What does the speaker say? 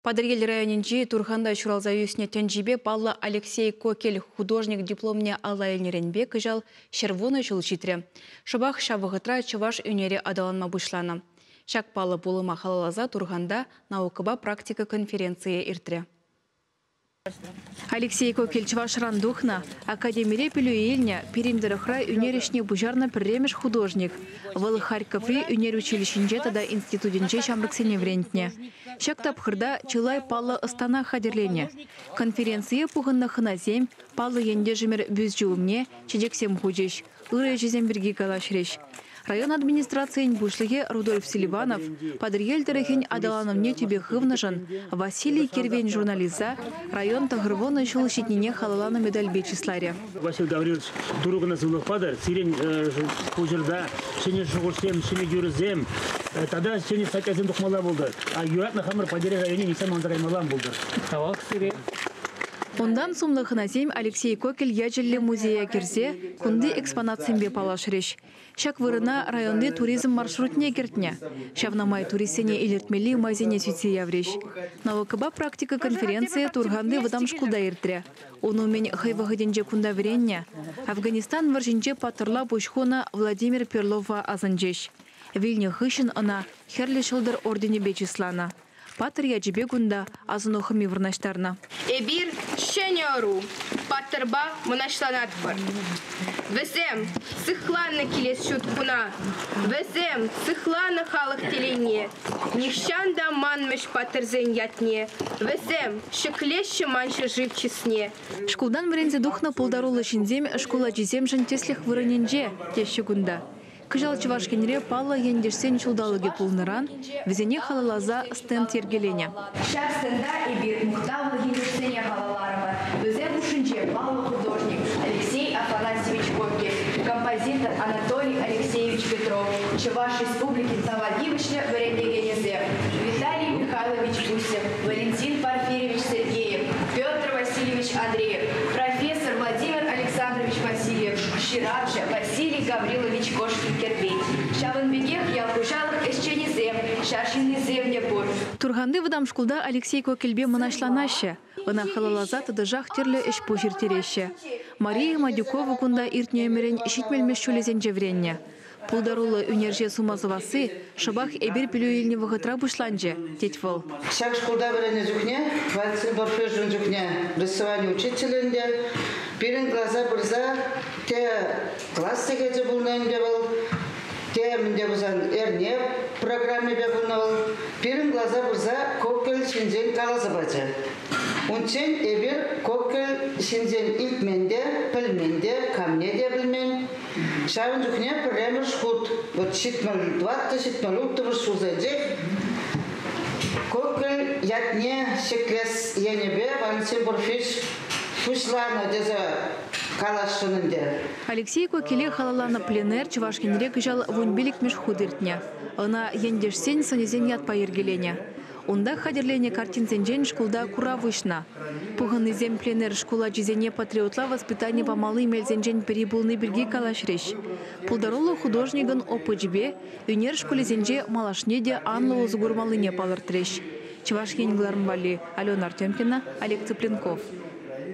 Патӑрьел районӗнчи Турханта ҫуралса ӳснӗ тӗнчипе паллӑ Алексей Кокель художник дипломне алла илнӗренпе кӑҫал 110 ҫул ҫитрӗ. Шӑпах ҫав вӑхӑтра чӑваш ӳнерӗ аталанма пуҫланӑ. Ҫак паллӑ пулӑма халалласа Турханта наукӑпа практика конференцийӗ иртрӗ. Алексей Кокель чӑвашран тухнӑ, академире пӗлӳ илнӗ, пирӗн тӑрӑхра ӳнер ӗҫне пуҫарнӑ пӗрремӗш художник. Вӑл Харьковри ӳнер училищинче тата институтӗнче ҫамрӑксене вӗрентнӗ. Ҫак тапхӑрта чылай паллӑ ӑстана хатӗрленӗ. Конференцие пухӑннӑ хӑнасем паллӑ ентешӗмӗр бюсчӗ умне чечексем хучӗҫ, ырӑ ӗҫӗсем пирки калаҫрӗҫ. Район администрацийӗн пуҫлӑхӗ Рудольф Селиванов Патӑрьел тӑрӑхӗн аталанӑвне тӳпе хывнӑшӑн Василий Кервен журналиста район 90 ҫул ҫитнине халалланӑ медальпе чысларӗ. Василий Гаврилович, Турӑ кӑна сывлӑх патӑр. Сирӗн пуҫӑрта ҫӗнӗ шухӑшсем, ҫӗнӗ юрӑсем тата ҫӗнӗ статьясем тухмалла пултӑр. А юратнӑ хамӑр Патӑрьел районне нихҫан манса каймалла ан пултӑр. Тавах сире. Унтан сумлӑ хӑнасем Алексей Кокель ячӗллӗ музея кӗрсе кунти экспонатсемпе паллашрӗҫ. Ҫак вырӑна районти туризм маршрутне кӗртнӗ. Ҫавна май туристсене илӗртмелли майсене сӳтсе яврӗҫ. Наукӑпа практика конференцийӗ Турханти вӑтам шкулта иртрӗ. Ун умӗн хӑй вӑхӑтӗнче кунта вӗреннӗ, Афганистан вӑрҫинче паттӑрла пуҫ хунӑ Владимир Перлова асӑнчӗҫ. Вилнӗ хыҫҫӑн ӑна Хӗрлӗ Ҫӑлтӑр орденӗпе чысланӑ. Паттӑр ячӗпе кунта асӑну хӑми вырнаҫтарнӑ. Эпир ҫӗнӗ ӑру, паттӑрпа мӑнаҫланатпӑр. Вӗсем сыхланнӑ килес ҫут куна, вӗсем сыхланӑ халӑх телейне, нихҫан та манмӗҫ паттӑрсен ятне, вӗсем ҫӗклеҫҫӗ ман ҫӗршыв чысне. Шкултан вӗренсе тухнӑ пултаруллӑ ҫынсем шкул ачисемшӗн тӗслӗх вырӑнӗнче, теҫҫӗ кунта. Кӑҫал Чӑваш Енре паллӑ ентешсен ҫулталӑкӗ пулнӑран вӗсене халалласа стенд йӗркеленӗ. Ҫак стенда эпир мухтавлӑ ентешсене халалларӑмӑр. Вӗсем хушшинче паллӑ художник Алексей Афанасьевич Кокель, композитор Анатолий Алексеевич Петров, Чӑваш Республикин тава тивӗҫлӗ вӗрентекенӗсем Виталий Михайлович Гусев, Валентин Порфирьевич Сергеев, Петр Васильевич Андреев, профессор Владимир Александрович Васильев, ҫыравҫӑ Василий Гаврилович Кошкин-Керпей. Ҫавӑн пекех ял хуҫалӑх ӗҫченӗсем, ҫар ҫыннисем те пур. Турханти вӑтам шкулта Алексей Кокельпе мӑнаҫланаҫҫӗ. Ӑна халалласа тӑтӑшах тӗрлӗ ӗҫ-пуҫ ирттереҫҫӗ. Мария Мадюкова кунта иртнӗ ӗмӗрӗн ҫитмӗлмӗш ҫулӗсенче вӗреннӗ. Пултаруллӑ ӳнерҫе сума сӑвасси шӑпах эпир пӗлӳ илнӗ вӑхӑтра пуҫланчӗ, тет вӑл. Ҫак шкулта вӗреннӗ чухне Вальсин Порфиршӑн чухне рисовани учителӗ ӗнтӗ пирӗн класа пырса те класс сехечӗ пулнӑ ӗнтӗ вӑл, те мӗнте пулсан эрне программипе пулнӑ вӑл. Пирӗн класа пырса Кокель ҫинчен каласа пачӗ. Унччен эпир Кокель ҫинчен илтмен те, пӗлмен те, камне те пӗлмен. Ҫавӑн чухне пӗрремӗш хут, вот 74 76 ҫулсенчех Кокель ятне ҫӗклес енӗпе Валентин Порфирьевич пуҫланӑ тесе каласшӑн ӗнтӗ. Алексей Кокеле халалланӑ пленэр Чӑваш Енре кӑҫал 15-мӗш хут иртнӗ. Ӑна ентешсен сӑнӗсен ятпа йӗркеленӗ. Унта хатӗрленӗ картинсенчен шкулта курав уҫнӑ. Пухӑннисем пленэр шкул ачисене патриотла воспитани памалли мелсенчен пӗри пулни пирки калаҫрӗҫ. Пултаруллӑ художникӑн опычӗпе ӳнер шкулӗсенче малашне те анлӑ усӑ курмаллине палӑртрӗҫ. Чӑваш Ен кӑларӑм валли Алена Артемкина, Олег Цыпленков.